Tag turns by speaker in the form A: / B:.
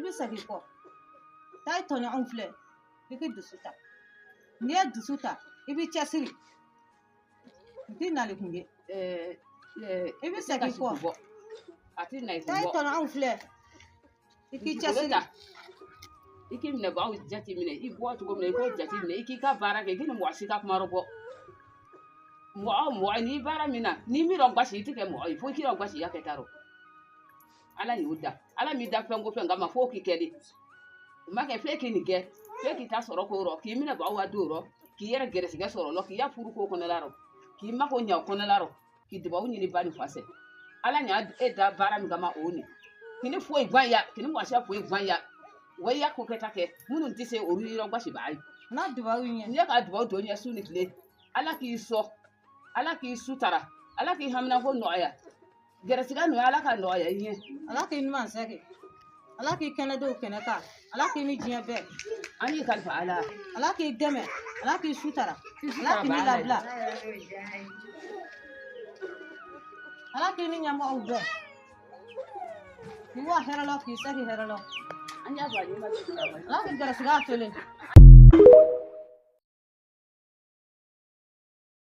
A: bɛ segin kɔ. Taa i tɔɲɔgɔnw filɛ, i k'i dusu ta. N'i ye dusu ta, i b'i cɛsiri. N t'i nali kun ye. I bɛ segin kɔ.
B: A t'i na i kun
A: Taa i
B: bɔ.
A: tɔɲɔgɔnw filɛ, i k'i cɛsiri.
B: I k'i minɛbagaw jate minɛ, i bɔ cogo min na i k'o jate minɛ, i k'i ka baara kɛ, i k'i ni mɔgɔ si ka kuma bɔ. Mɔgɔ o mɔgɔ n'i baara min na, n'i mi gosi i tɛ kɛ mɔgɔ ye, fo k'i gosi i ya kɛta rɔ. Ala y'o da, Ala m'i da fɛn ko fɛn kama fo k'i kɛ de. O ma kɛ f'e k'i nin kɛ, f'e k'i ta sɔrɔ k'o rɔ, k'i minɛbagaw ka don rɔ, k'i yɛrɛ gɛrɛsɛgɛ sɔrɔ lɔ, k'i ya furu ko kɔnɔla rɔ, k'i mako ɲɛ o kɔnɔla rɔ, k'i dubabu ɲini ba ni fa fɛ. Ala y'a e da baara min kama o ni. Kini foyi gan ya, kini mɔgɔ si foyi gan ya. Wa i y'a ko kɛta kɛ, minnu tɛ se olu yɔrɔ gosi b'a ye.
A: N'a dubabu ɲɛ.
B: N'i ye ka dubabu don ɲɛ su ni tile, Ala k'i sɔn, Ala k'i sutara, Ala k'i haminanko nɔgɔya. Gɛrɛsɛgɛ nɔgɔya, Ala ka nɔgɔya i ɲɛ.
A: Ala k'i ɲuman sɛgɛ. Ala k'i kɛnɛ don kɛnɛ kan. Ala k'i ni diɲɛ bɛɛ.
B: An y'i kalifa Ala.
A: Ala k'i dɛmɛ. Ala k'i sutara. Ala k'i ni labila. Ala k'i ni ɲɛmɔgɔw bɛɛ. K'i wa hɛrɛ la, k'i segin hɛrɛ la.
B: An y'a fɔ a ɲuman.
A: Ala k'i gɛrɛsɛgɛ telen.